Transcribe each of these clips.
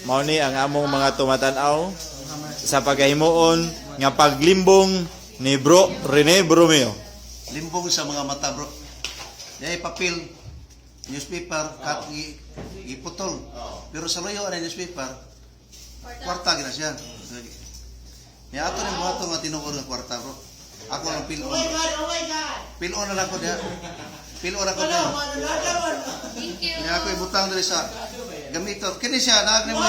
Mao ni ang among mga tumatan-aw sa pagkahimuon nga paglimbong ni Bro Rene Borromeo. Limbong sa mga mata, bro. Yay papel, newspaper, kat iputol. Pero sa loyo ang newspaper, kwarta gina siya. Ya ato ni buhato nga tinuod nga kwarta, bro. Ako ang pil-on. Oh my God, oh my God. Pil-on na lang ko diha. Pil-on ako diha. Thank you. Niya ako ibutang diri sa gamito. Kini siya naag ni mo.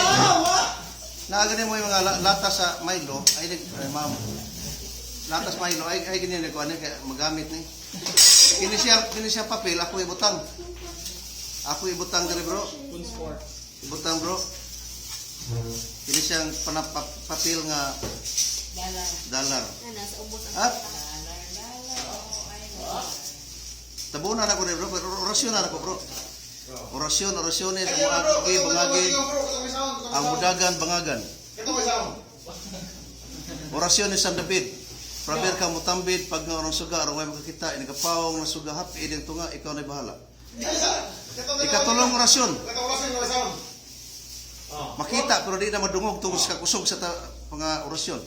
Naag ni mo yung mga lata sa Milo ay ay ma'am. Latas Milo ay ay kini ni ko ani kay magamit ni. Kini siya papel ako ibutang. Ako ibutang diri, bro. Ibutang, bro. Kini siyang papel nga Dollar. dollar. Na, nasa ubos ang At tabunan ako ni bro, pero orasyon na ako, bro. Orasyon, orasyon ni bangagi, bangagi, ang mudagan, bangagan. Orasyon ni San David. Praber ka mutambid pag nga orong suga aron way makakita inigapawong na suga happy ideng tunga ikaw na bahala. Ikatulong orasyon. Makita pero di na madungog tungod sa kusog sa mga orasyon.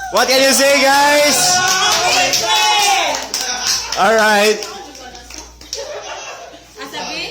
What can you say, guys? All right.